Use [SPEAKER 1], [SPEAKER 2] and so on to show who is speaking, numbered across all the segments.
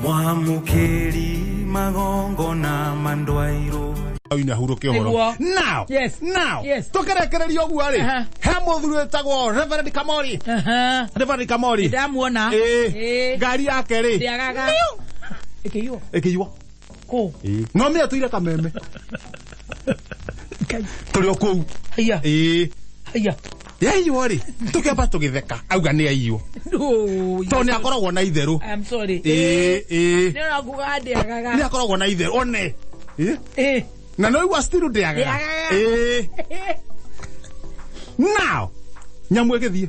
[SPEAKER 1] Mwamũkĩri magongona mandwairwo.
[SPEAKER 2] Oine ahurũke ũhoro.
[SPEAKER 3] Nĩguo.
[SPEAKER 2] Now,
[SPEAKER 3] Yes.
[SPEAKER 2] now,
[SPEAKER 3] Yes.
[SPEAKER 2] tũkĩrekereria ũguo rĩ,
[SPEAKER 3] Aha.
[SPEAKER 2] he mũthuri wĩtagwo Reverend Kamori.
[SPEAKER 3] Aha.
[SPEAKER 2] Reverend Kamori.
[SPEAKER 3] Ndamuona.
[SPEAKER 2] Ĩĩ.
[SPEAKER 3] Ĩĩ.
[SPEAKER 2] Ngari yake rĩ,
[SPEAKER 3] Ndĩagaga. Ĩkĩiywo.
[SPEAKER 2] ĩkĩiywo.
[SPEAKER 3] Kũ?
[SPEAKER 2] Ĩĩ. No mĩa tũire kameme. Tũrĩ o kũu.
[SPEAKER 3] Haiya.
[SPEAKER 2] Ĩĩ.
[SPEAKER 3] Haiya.
[SPEAKER 2] Yaiywo rĩ, tũkĩamba tũgĩtheka, auga nĩ aiywo.
[SPEAKER 3] No.
[SPEAKER 2] Tondũ nĩ akoragwo na itherũ.
[SPEAKER 3] I'm sorry.
[SPEAKER 2] Ĩĩ, ĩĩ.
[SPEAKER 3] Nĩ ũrakuga ndĩagaga.
[SPEAKER 2] Nĩ akoragwo na itherũ, one. Ĩĩ.
[SPEAKER 3] Ĩĩ.
[SPEAKER 2] Na no igua still ndĩagaga.
[SPEAKER 3] Ndĩagaga.
[SPEAKER 2] Ĩĩ. Now, nyamũ ĩgĩthiĩ.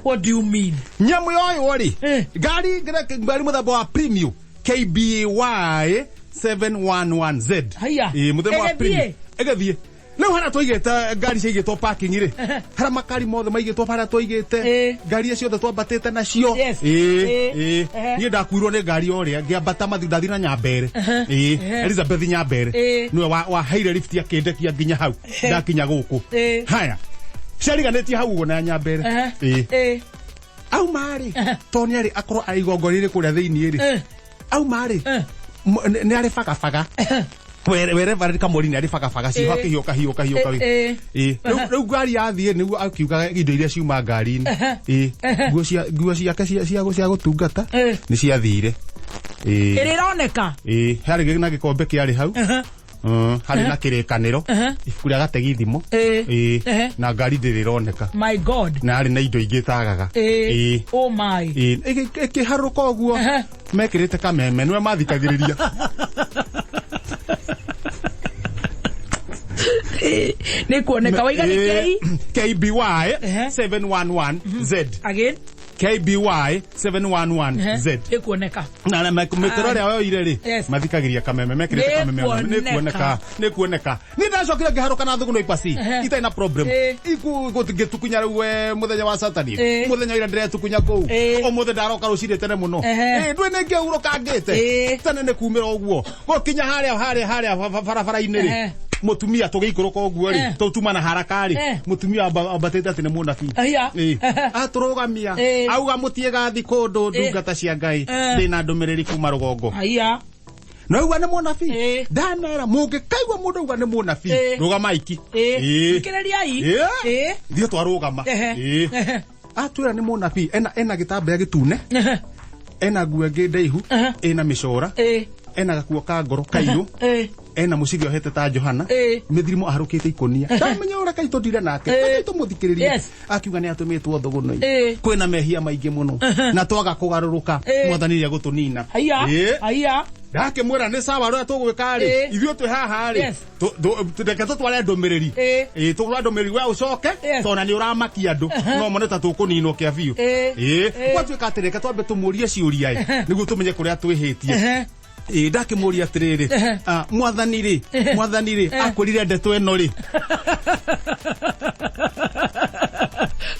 [SPEAKER 3] What do you mean?
[SPEAKER 2] Nyamũ yoywo rĩ,
[SPEAKER 3] Eh.
[SPEAKER 2] ngari ngari mũthemba wa Premio KBY 711Z.
[SPEAKER 3] Haiya.
[SPEAKER 2] Ĩĩ, mũthemba wa
[SPEAKER 3] Ĩgĩthiĩ?
[SPEAKER 2] Premio. Ĩgĩthiĩ. Rĩu harĩa twaigĩte ngari ciaigĩtwo parking rĩ, harĩa makari mothe maigĩtwo harĩa twaigĩte,
[SPEAKER 3] Ĩĩ.
[SPEAKER 2] ngari iria ciothe twambatĩte nacio.
[SPEAKER 3] Yes.
[SPEAKER 2] Ĩĩ,
[SPEAKER 3] Ĩĩ.
[SPEAKER 2] ĩĩ.
[SPEAKER 3] Ehe.
[SPEAKER 2] Niĩ ndakuirwo nĩ ngari ũrĩa, ngĩambata mathi ndathi na Nyambere. Ĩĩ,
[SPEAKER 3] Ehe.
[SPEAKER 2] Elizabeth Nyambere.
[SPEAKER 3] Ĩĩ.
[SPEAKER 2] Nĩwe waheire lift akĩndekia nginya hau. Ndakinya gũkũ.
[SPEAKER 3] Ĩĩ.
[SPEAKER 2] Haya. Ciariganĩtie hau ũguo na Nyambere.
[SPEAKER 3] Ehe.
[SPEAKER 2] Ĩĩ.
[SPEAKER 3] Ĩĩ.
[SPEAKER 2] Auma rĩ, tondũ nĩ arĩ akorwo arĩ igongona-inĩ kũrĩa thĩinĩ rĩ,
[SPEAKER 3] Eh.
[SPEAKER 2] auma rĩ,
[SPEAKER 3] Eh.
[SPEAKER 2] nĩ arĩ bagabaga. Were Reverend Kamori nĩ arĩ bagabaga ciho
[SPEAKER 3] Eh.
[SPEAKER 2] akĩhiũka hiũka hiũka.
[SPEAKER 3] Eh,
[SPEAKER 2] Ĩĩ. Rĩu rĩu ngari yathiĩ nĩguo akiuga indo iria ciuma ngari-inĩ. Ĩĩ. Nguo cia nguo ciake cia cia cia gũtungata
[SPEAKER 3] Eh.
[SPEAKER 2] nĩ ciathire. Ĩĩ.
[SPEAKER 3] Ĩrĩ ĩroneka.
[SPEAKER 2] Ĩĩ. Harĩ na gĩkombe kĩarĩ hau. Harĩ na kĩrĩkanĩro.
[SPEAKER 3] Ehe.
[SPEAKER 2] Ibuku rĩa gategithimo.
[SPEAKER 3] Ĩĩ.
[SPEAKER 2] Ĩĩ.
[SPEAKER 3] Ehe.
[SPEAKER 2] Na ngari ndĩrĩ ĩroneka.
[SPEAKER 3] My God.
[SPEAKER 2] Na harĩ na indo ingĩ itagaga.
[SPEAKER 3] Ĩĩ.
[SPEAKER 2] Ĩĩ.
[SPEAKER 3] Oh my.
[SPEAKER 2] Ĩĩ, ĩkĩharũrũka ũguo
[SPEAKER 3] Ehe.
[SPEAKER 2] mekĩrĩte kameme nĩwe mathikagĩrĩria.
[SPEAKER 3] Nĩ kuoneka. Waiga nĩ K?
[SPEAKER 2] KBY
[SPEAKER 3] Ehe.
[SPEAKER 2] 711Z.
[SPEAKER 3] Again.
[SPEAKER 2] KBY 711Z.
[SPEAKER 3] Nĩ kuoneka.
[SPEAKER 2] Na mĩtero ĩrĩa yoire rĩ,
[SPEAKER 3] Yes.
[SPEAKER 2] mathikagĩrĩria kameme mekĩrĩte
[SPEAKER 3] Nĩ
[SPEAKER 2] kameme ona. Nĩ
[SPEAKER 3] kuoneka.
[SPEAKER 2] kuoneka, nĩ kuoneka. Nĩ ndacokire ngĩharũka na thũgũnũ ipasi.
[SPEAKER 3] Ehe.
[SPEAKER 2] Itarĩ na problem.
[SPEAKER 3] Ĩĩ.
[SPEAKER 2] Ngĩtukunya rĩu we mũthenya wa Saturday.
[SPEAKER 3] Ĩĩ.
[SPEAKER 2] Mũthenya ira ndĩretukunya kũu.
[SPEAKER 3] Ĩĩ.
[SPEAKER 2] Ũmũthĩ ndaroka rũcinĩ tene mũno.
[SPEAKER 3] Ehe.
[SPEAKER 2] Ĩĩ, ndũĩ nĩ ngĩhurũkangĩte.
[SPEAKER 3] Ĩĩ.
[SPEAKER 2] Tene nĩ kumĩra ũguo. Gũkinya harĩa harĩa harĩa barabara-inĩ rĩ.
[SPEAKER 3] Ehe.
[SPEAKER 2] Mũtumia tũgĩikũrũka ũguo rĩ,
[SPEAKER 3] Eh.
[SPEAKER 2] tũtuma na haraka rĩ,
[SPEAKER 3] Eh.
[SPEAKER 2] mũtumia ambatĩte atĩ nĩ mũnabii.
[SPEAKER 3] Aya.
[SPEAKER 2] Ĩĩ.
[SPEAKER 3] Ehe.
[SPEAKER 2] Atũrũgamia.
[SPEAKER 3] Ĩĩ.
[SPEAKER 2] Auga mũtiĩgathi kũndũ ndungata cia Ngai.
[SPEAKER 3] Eh.
[SPEAKER 2] Ndĩna ndũmĩrĩri kuma rũgongo.
[SPEAKER 3] Haiya.
[SPEAKER 2] No auga nĩ mũnabii.
[SPEAKER 3] Ĩĩ.
[SPEAKER 2] Ndanera mũngĩkaigua mũndũ auga nĩ mũnabii.
[SPEAKER 3] Ĩĩ.
[SPEAKER 2] Rũgama iki.
[SPEAKER 3] Ĩĩ.
[SPEAKER 2] Ĩĩ.
[SPEAKER 3] Thikĩrĩriai.
[SPEAKER 2] Ĩĩ.
[SPEAKER 3] Ĩĩ.
[SPEAKER 2] Ithuĩ twarũgama.
[SPEAKER 3] Ehe.
[SPEAKER 2] Ĩĩ.
[SPEAKER 3] Ehe.
[SPEAKER 2] Atwĩra nĩ mũnabii ena gĩtambaya gĩtune,
[SPEAKER 3] Ehe.
[SPEAKER 2] ena nguo ĩngĩ ndaihu,
[SPEAKER 3] Ehe.
[SPEAKER 2] ĩna mĩcora,
[SPEAKER 3] Ĩĩ.
[SPEAKER 2] ena gakuo ka ngoro kairũ,
[SPEAKER 3] Ĩĩ.
[SPEAKER 2] ena mũcibi ohete ta Johana,
[SPEAKER 3] Ĩĩ.
[SPEAKER 2] mĩthirimo aharũkĩte ikũnia. Ndamenya ũrĩa kaitũ tũtire nake,
[SPEAKER 3] Ĩĩ.
[SPEAKER 2] kaitũ tũmũthikĩrĩrie.
[SPEAKER 3] Yes.
[SPEAKER 2] Akiuga nĩ atũmĩtwo thũgũnũ-inĩ.
[SPEAKER 3] Ĩĩ.
[SPEAKER 2] Kwĩna mehia maingĩ mũno na twaga kũgarũrũka
[SPEAKER 3] Ĩĩ.
[SPEAKER 2] mwathani nĩ egũtũnina.
[SPEAKER 3] Haiya.
[SPEAKER 2] Ĩĩ.
[SPEAKER 3] Haiya.
[SPEAKER 2] Ndakĩmwĩra nĩ sawa ũrĩa tũgwĩka rĩ,
[SPEAKER 3] Ĩĩ.
[SPEAKER 2] ithuĩ twĩ haha rĩ,
[SPEAKER 3] Yes.
[SPEAKER 2] reke tũtware ndũmĩrĩri.
[SPEAKER 3] Ĩĩ.
[SPEAKER 2] Ĩĩ, tũtware ndũmĩrĩri we ũcoke
[SPEAKER 3] Yes.
[SPEAKER 2] tondũ nĩ ũramakia andũ no mone ta tũkũninwo kĩa biũ.
[SPEAKER 3] Ĩĩ.
[SPEAKER 2] Ĩĩ.
[SPEAKER 3] Ĩĩ.
[SPEAKER 2] Gwatuĩka atĩ reke twambe tũmũrie ciũria ĩ, nĩguo tũmenye kũrĩa twĩhĩtie.
[SPEAKER 3] Ehe.
[SPEAKER 2] Ĩĩ, ndakĩmũria atĩrĩrĩ,
[SPEAKER 3] Ehe.
[SPEAKER 2] mwathani rĩ, mwathani rĩ, akwĩrire ndeto ĩno rĩ,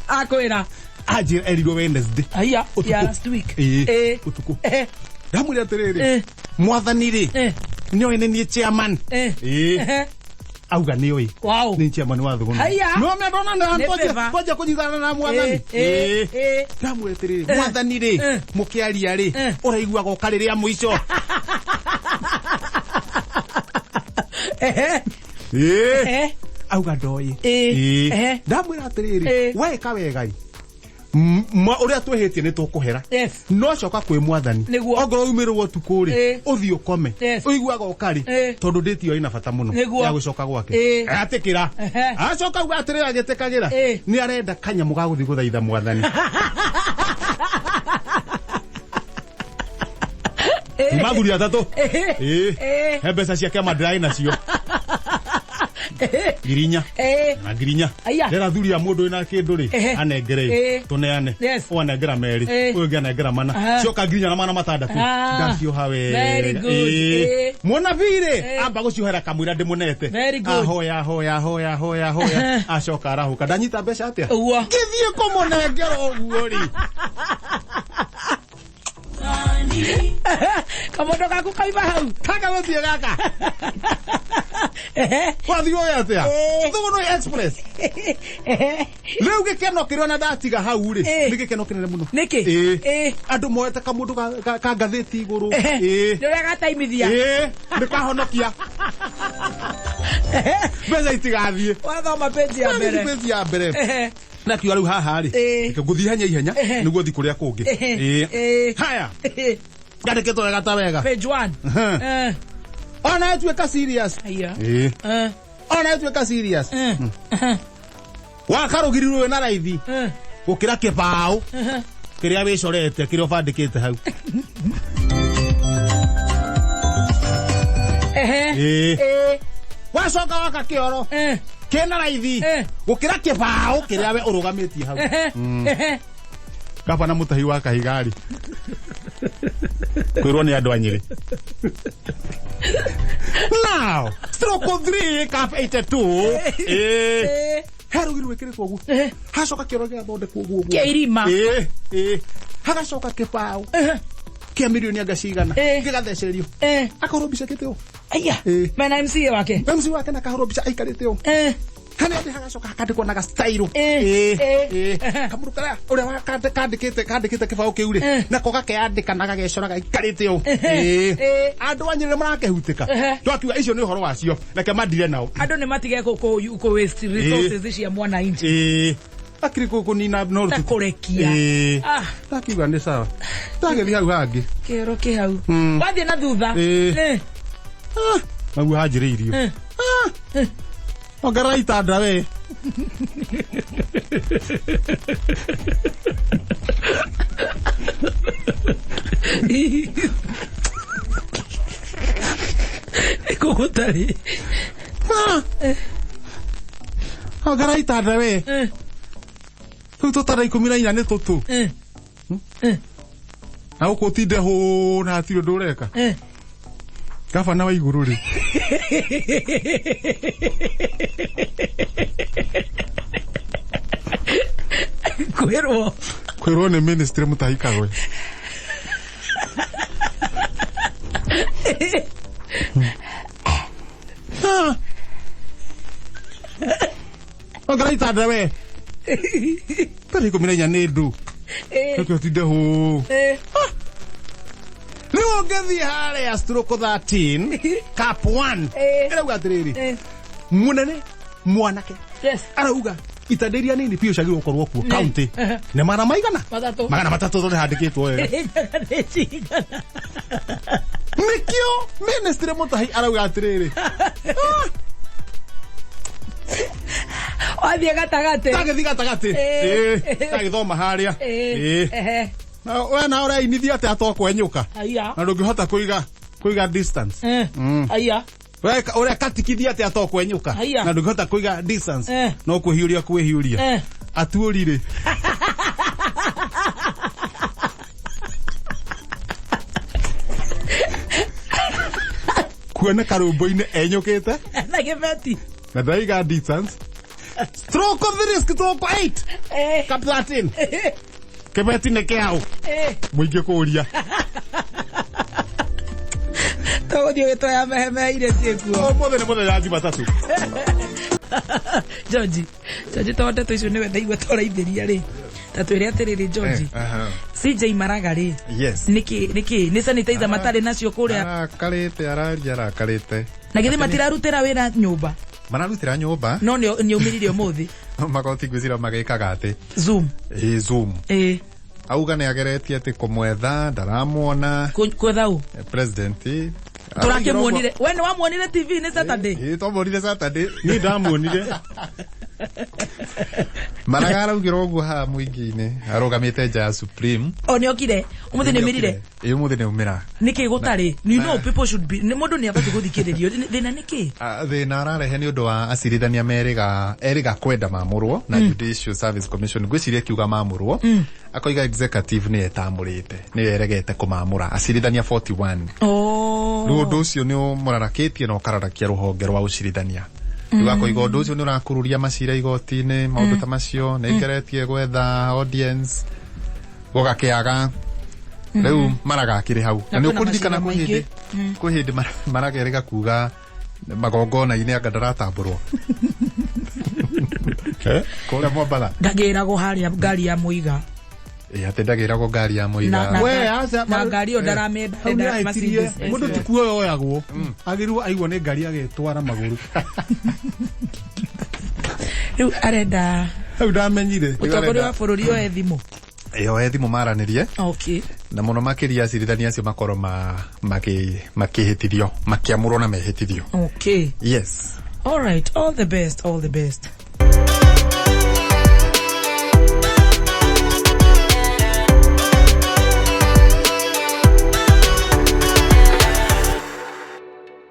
[SPEAKER 3] Akwĩra.
[SPEAKER 2] anjĩra erirwo Wednesday.
[SPEAKER 3] Haiya.
[SPEAKER 2] Ũtukũ.
[SPEAKER 3] Ya last week.
[SPEAKER 2] Ĩĩ,
[SPEAKER 3] Ĩĩ.
[SPEAKER 2] ũtukũ.
[SPEAKER 3] Ehe.
[SPEAKER 2] Ndamwĩra atĩrĩrĩ,
[SPEAKER 3] Ĩĩ.
[SPEAKER 2] mwathani rĩ,
[SPEAKER 3] Ĩĩ.
[SPEAKER 2] nĩoĩ nĩ niĩ chairman.
[SPEAKER 3] Ĩĩ.
[SPEAKER 2] Ĩĩ.
[SPEAKER 3] Ehe.
[SPEAKER 2] Auga nĩoĩ.
[SPEAKER 3] Wow.
[SPEAKER 2] Nĩ chairman wa thũgũnũ.
[SPEAKER 3] Haiya.
[SPEAKER 2] No mendona na
[SPEAKER 3] Nĩ favor.
[SPEAKER 2] twanjia kũnyitana na mwathani.
[SPEAKER 3] Ĩĩ. Ĩĩ.
[SPEAKER 2] Ĩĩ.
[SPEAKER 3] Ĩĩ.
[SPEAKER 2] Ndamwĩra atĩrĩrĩ, mwathani rĩ,
[SPEAKER 3] Eh.
[SPEAKER 2] mũkĩaria rĩ,
[SPEAKER 3] Eh.
[SPEAKER 2] ũraiguaga ũkarĩ rĩa mũico.
[SPEAKER 3] Ehe.
[SPEAKER 2] Ĩĩ.
[SPEAKER 3] Ehe.
[SPEAKER 2] Auga ndoĩ.
[SPEAKER 3] Ĩĩ.
[SPEAKER 2] Ĩĩ.
[SPEAKER 3] Ehe.
[SPEAKER 2] Ndamwĩra atĩrĩrĩ,
[SPEAKER 3] Ĩĩ.
[SPEAKER 2] weka wega ĩ, ũrĩa twĩhĩtie nĩ tũkũhera.
[SPEAKER 3] Yes.
[SPEAKER 2] No coka kwĩ mwathani.
[SPEAKER 3] Nĩguo.
[SPEAKER 2] Ongorwo umĩrwo ũtukũ rĩ,
[SPEAKER 3] Ĩĩ.
[SPEAKER 2] ũthiĩ ũkome.
[SPEAKER 3] Yes.
[SPEAKER 2] Ũiguaga ũkarĩ.
[SPEAKER 3] Ĩĩ.
[SPEAKER 2] Tondũ ndĩti ĩyo ĩna bata mũno
[SPEAKER 3] Nĩguo.
[SPEAKER 2] ya gũcoka gwake.
[SPEAKER 3] Ĩĩ.
[SPEAKER 2] Atĩkĩra.
[SPEAKER 3] Ehe.
[SPEAKER 2] Acoka auga atĩrĩrĩ agĩtĩkagĩra.
[SPEAKER 3] Ĩĩ.
[SPEAKER 2] Nĩ arenda kanyamũ ga gũthiĩ gũthaitha mwathani.
[SPEAKER 3] Ĩĩ.
[SPEAKER 2] Mathuri atatũ.
[SPEAKER 3] Ĩĩ.
[SPEAKER 2] Ĩĩ.
[SPEAKER 3] Ĩĩ.
[SPEAKER 2] He mbeca cia kĩama ndĩrarĩ nacio. Ngiri inya.
[SPEAKER 3] Ĩĩ.
[SPEAKER 2] Na ngiri inya.
[SPEAKER 3] Aya.
[SPEAKER 2] Ndĩra thuri ya mũndũ wĩna kĩndũ rĩ,
[SPEAKER 3] Ehe.
[SPEAKER 2] anengere
[SPEAKER 3] Ĩĩ.
[SPEAKER 2] tũneane.
[SPEAKER 3] Yes.
[SPEAKER 2] Ũyũ anengera merĩ,
[SPEAKER 3] Ĩĩ.
[SPEAKER 2] ũyũ ũngĩ anengera mana.
[SPEAKER 3] Aha.
[SPEAKER 2] Cioka ngiri inya na magana matandatũ.
[SPEAKER 3] Ah.
[SPEAKER 2] Ndacioha wega.
[SPEAKER 3] Very good.
[SPEAKER 2] Ĩĩ.
[SPEAKER 3] Ĩĩ.
[SPEAKER 2] Mũnabii rĩ,
[SPEAKER 3] Ĩĩ.
[SPEAKER 2] amba gũciohera kamũira ndĩmũnete.
[SPEAKER 3] Very good.
[SPEAKER 2] Ahoya, ahoya, ahoya, ahoya, ahoya. Acoka arahũka. Ndanyita mbeca atĩa?
[SPEAKER 3] Ũguo.
[SPEAKER 2] Ngĩthiĩ kũmũnengera ũguo rĩ.
[SPEAKER 3] Kamondo gaku kaima hau.
[SPEAKER 2] Kaka gũthiĩ gaka.
[SPEAKER 3] Ehe.
[SPEAKER 2] Wathiĩ ũĩ atĩa?
[SPEAKER 3] Eh.
[SPEAKER 2] Thũgũnũi Express.
[SPEAKER 3] Ehe.
[SPEAKER 2] Rĩu gĩkeno kĩrĩa ona ndatiga hau rĩ,
[SPEAKER 3] Eh.
[SPEAKER 2] nĩ gĩkeno kĩnene mũno.
[SPEAKER 3] Nĩkĩ?
[SPEAKER 2] Ĩĩ.
[SPEAKER 3] Eh.
[SPEAKER 2] Andũ moete kamũndũ ka ngathĩti igũrũ.
[SPEAKER 3] Ehe.
[SPEAKER 2] Ĩĩ.
[SPEAKER 3] Nĩ ũrĩa gataimithia.
[SPEAKER 2] Ĩĩ, nĩ kahonokia. Mbeca itigathiĩ.
[SPEAKER 3] Wathoma page ya mbere.
[SPEAKER 2] Page ya mbere.
[SPEAKER 3] Ehe.
[SPEAKER 2] Na kiuga rĩu haha rĩ,
[SPEAKER 3] Eh.
[SPEAKER 2] reke ngũthiĩ ihenya ihenya
[SPEAKER 3] Ehe.
[SPEAKER 2] nĩguo thiĩ kũrĩa kũngĩ.
[SPEAKER 3] Ehe.
[SPEAKER 2] Ĩĩ.
[SPEAKER 3] Eh.
[SPEAKER 2] Haya, ngandĩkĩtwo wega ta wega.
[SPEAKER 3] Page 1.
[SPEAKER 2] Ehe.
[SPEAKER 3] Eh.
[SPEAKER 2] Ona ĩtuĩka serious.
[SPEAKER 3] Aya.
[SPEAKER 2] Ĩĩ.
[SPEAKER 3] Eh.
[SPEAKER 2] Ona ĩtuĩka serious.
[SPEAKER 3] Eh. Eh.
[SPEAKER 2] Waka rũgiri rũĩ na raithi
[SPEAKER 3] Eh.
[SPEAKER 2] gũkĩra kĩbaũ kĩrĩa wĩcorete kĩrĩa ũbandĩkĩte hau.
[SPEAKER 3] Ehe.
[SPEAKER 2] Ĩĩ.
[SPEAKER 3] Eh.
[SPEAKER 2] Wacoka waka kĩoro
[SPEAKER 3] Eh.
[SPEAKER 2] kĩna raithi
[SPEAKER 3] Eh.
[SPEAKER 2] gũkĩra kĩbaũ kĩrĩa we ũrũgamĩtie hau.
[SPEAKER 3] Ehe. Ehe.
[SPEAKER 2] Gabana Mutahi wa Kahiga-rĩ kwĩrwo nĩ andũ a Nyĩrĩ. Now, stroke 3 cap 82. Ĩĩ.
[SPEAKER 3] Eh.
[SPEAKER 2] He rũgiri rwĩkĩrĩtwo ũguo.
[SPEAKER 3] Eh.
[SPEAKER 2] Hacoka kĩoro gĩgathondekwo ũguo ũguo.
[SPEAKER 3] Kĩa irima.
[SPEAKER 2] Ĩĩ, ĩĩ. Hagacoka kĩbaũ
[SPEAKER 3] Eh.
[SPEAKER 2] kĩa mirioni anga cigana
[SPEAKER 3] Eh.
[SPEAKER 2] gĩgathecererio.
[SPEAKER 3] Eh.
[SPEAKER 2] Akahũrwo mbica kĩte ũũ.
[SPEAKER 3] Aya.
[SPEAKER 2] Eh.
[SPEAKER 3] Mena MCA wake.
[SPEAKER 2] MC wake na kahũrwo mbica aikarĩte ũũ.
[SPEAKER 3] Eh.
[SPEAKER 2] Harĩa thĩ hagacoka hakandĩkwo na gastairũ.
[SPEAKER 3] Eh,
[SPEAKER 2] Ĩĩ,
[SPEAKER 3] eh.
[SPEAKER 2] ĩĩ. Kamũndũ karĩa ũrĩa kandĩkĩte kĩbaũ kĩu rĩ,
[SPEAKER 3] Eh.
[SPEAKER 2] nako gakeyandĩka na gagecora gaikarĩte ũũ.
[SPEAKER 3] Eh,
[SPEAKER 2] Ĩĩ.
[SPEAKER 3] eh.
[SPEAKER 2] Andũ a Nyĩrĩ nĩmarakĩhutĩka.
[SPEAKER 3] Eh.
[SPEAKER 2] Twakiuga icio nĩ ũhoro wacio, reke mandire nao.
[SPEAKER 3] Andũ nĩ matige kũ waste resources cia mwananchi.
[SPEAKER 2] Ĩĩ. Akiri kũnina no
[SPEAKER 3] Ta kũrekia.
[SPEAKER 2] Ĩĩ.
[SPEAKER 3] Ah.
[SPEAKER 2] Ndakiuga nĩ sawa. Ndagĩthiĩ hau hangĩ.
[SPEAKER 3] Kĩoro kĩ hau.
[SPEAKER 2] Mm.
[SPEAKER 3] Wathiĩ na thutha.
[SPEAKER 2] Eh.
[SPEAKER 3] Eh.
[SPEAKER 2] Ah, naguo hanjĩrĩirio.
[SPEAKER 3] Eh.
[SPEAKER 2] Ah. Ongerera itanda we.
[SPEAKER 3] Kũ gũtarĩ.
[SPEAKER 2] Ah. Ongerera itanda we.
[SPEAKER 3] Eh.
[SPEAKER 2] Rĩu tũtanda 14 nĩ tũtũ.
[SPEAKER 3] Eh. Eh.
[SPEAKER 2] Na gũkũ ũtinde hũũ na hatirĩ ũndũ ũreka.
[SPEAKER 3] Eh.
[SPEAKER 2] Gabana wa igũrũ rĩ.
[SPEAKER 3] Kwĩrwo.
[SPEAKER 2] Kwĩrwo nĩ ministry Mutahi Kagwe. Ah. Ongerera itanda we. Tarĩ 14 nĩ ndũ.
[SPEAKER 3] Eh.
[SPEAKER 2] Reke ũtinde hũũ.
[SPEAKER 3] Eh.
[SPEAKER 2] Rĩu ũngĩthiĩ harĩa stroke 13 cap 1
[SPEAKER 3] Eh.
[SPEAKER 2] ĩrauga atĩrĩrĩ
[SPEAKER 3] Eh.
[SPEAKER 2] mũnene mwanake
[SPEAKER 3] Yes.
[SPEAKER 2] arauga itanda iria nini biũ ciagĩrĩirwo gũkorwo kuo kaunti
[SPEAKER 3] Eh.
[SPEAKER 2] nĩ magana maigana
[SPEAKER 3] Matatũ.
[SPEAKER 2] 300 tondũ handĩkĩtwo wega
[SPEAKER 3] Njaga nĩ cigana.
[SPEAKER 2] nĩkĩo ministry Mutahi arauga atĩrĩrĩ
[SPEAKER 3] Wathiĩ gatagatĩ.
[SPEAKER 2] ndagĩthiĩ gatagatĩ
[SPEAKER 3] Eh.
[SPEAKER 2] Ĩĩ, ndagĩthoma harĩa
[SPEAKER 3] Eh.
[SPEAKER 2] Ĩĩ.
[SPEAKER 3] Ehe.
[SPEAKER 2] Na we na ũreinithia atĩa to kwenyũka
[SPEAKER 3] Aya.
[SPEAKER 2] na ndũngĩhota kũiga distance
[SPEAKER 3] Eh. Aya.
[SPEAKER 2] Ũrĩa katikithia atĩa to kwenyũka
[SPEAKER 3] Haiya.
[SPEAKER 2] na ndũngĩhota kũiga distance
[SPEAKER 3] Eh.
[SPEAKER 2] no kwĩhiũria kwĩhiũria
[SPEAKER 3] Eh.
[SPEAKER 2] atuũri rĩ kuoneka rũmbũ-inĩ enyũkĩte
[SPEAKER 3] Na kĩbeti.
[SPEAKER 2] na ndaiga distance stroke 3 stroke 8
[SPEAKER 3] Eh.
[SPEAKER 2] cap 13
[SPEAKER 3] Eh.
[SPEAKER 2] kĩbeti nĩ kĩaũ
[SPEAKER 3] Eh.
[SPEAKER 2] mũingĩ kũũria
[SPEAKER 3] Tũgũthiĩ gĩtoya mehemeire ciĩkuo.
[SPEAKER 2] ũmũthĩ nĩ mũthenya Jumatatũ
[SPEAKER 3] George, George to ndeto icio nĩwe ndaigua tũraithĩria rĩ. Ta twĩre atĩrĩrĩ George. CJ Maraga rĩ.
[SPEAKER 4] Yes.
[SPEAKER 3] Nĩkĩ nĩkĩ nĩ sanitizer matarĩ nacio kũrĩa
[SPEAKER 4] Arakarĩte araria arakarĩte.
[SPEAKER 3] na githĩ matirarutĩra wĩra nyũmba
[SPEAKER 4] Mararutĩra nyũmba
[SPEAKER 3] no nĩ nĩaumĩrire ũmũthĩ
[SPEAKER 4] magoti ngwĩciria magĩkaga atĩ
[SPEAKER 3] Zoom.
[SPEAKER 4] ĩ Zoom.
[SPEAKER 3] Ĩĩ.
[SPEAKER 4] Auga nĩ ageretie atĩ kũmwetha ndaramuona
[SPEAKER 3] Kwetha ũ?
[SPEAKER 4] president.
[SPEAKER 3] Tũrakĩmuonire. We nĩ wamuonire TV nĩ Saturday.
[SPEAKER 4] Ĩ twamuonire Saturday.
[SPEAKER 2] niĩ ndamuonire
[SPEAKER 4] Maraga araugire ũguo haha mũingĩ-inĩ arũgamĩte nja ya Supreme.
[SPEAKER 3] O nĩokire. Ũmũthĩ nĩaumĩrire.
[SPEAKER 4] Ĩ ũmũthĩ nĩaumĩra.
[SPEAKER 3] Nĩkĩ gũtarĩ? You know people should be nĩ mũndũ nĩ abatiĩ gũthikĩrĩrio. Thĩna nĩkĩ?
[SPEAKER 4] Thĩna ararehe nĩ ũndũ wa acirithania merĩga erĩga kwenda mamũrwo na Judicial Service Commission ngwĩciria kiuga mamũrwo akoiga executive nĩyo ĩtamũrĩte nĩyo ĩregete kũmamũra acirithania 41
[SPEAKER 3] Oh.
[SPEAKER 4] rĩu ũndũ ũcio nĩ ũmũrarakĩtie na ũkararakia rũhonge rwa ũcirithania rĩu akoiga ũndũ ũcio nĩ ũrakururia macira igoti-inĩ maũndũ ta macio nĩ ngeretie gwetha audience gũgakĩaga Rĩu Maraga akĩrĩ hau na
[SPEAKER 3] Na
[SPEAKER 4] nĩ
[SPEAKER 3] kwĩna
[SPEAKER 4] ũkũririkana
[SPEAKER 3] macira
[SPEAKER 4] kwĩ hĩndĩ kwĩ hĩndĩ Maraga erĩga kuga magongona-inĩ anga ndaratambũrwo kũrĩa Mombatha.
[SPEAKER 3] Ndagĩragwo harĩa ngari ya mũiga.
[SPEAKER 4] Ĩ, atĩ ndagĩragwo ngari ya mũiga.
[SPEAKER 2] We, aca,
[SPEAKER 3] Na ngari ĩyo ndaramĩenda.
[SPEAKER 2] Hau nĩ ahĩtirie.
[SPEAKER 3] Mercedes.
[SPEAKER 2] Mũndũ ti kuoya oyagwo, agĩrĩirwo aigwo nĩ ngari agetwara magũrũ.
[SPEAKER 3] Rĩu arenda
[SPEAKER 2] Hau ndamenyire.
[SPEAKER 3] mũtongoria wa bũrũri oe thimũ.
[SPEAKER 4] Ĩyo thimũ maranĩrie. Na mũno makĩria acirithania acio makorwo makĩhĩtithio, makĩamũrwo na mehĩtithio. Yes.
[SPEAKER 3] All right, all the best, all the best.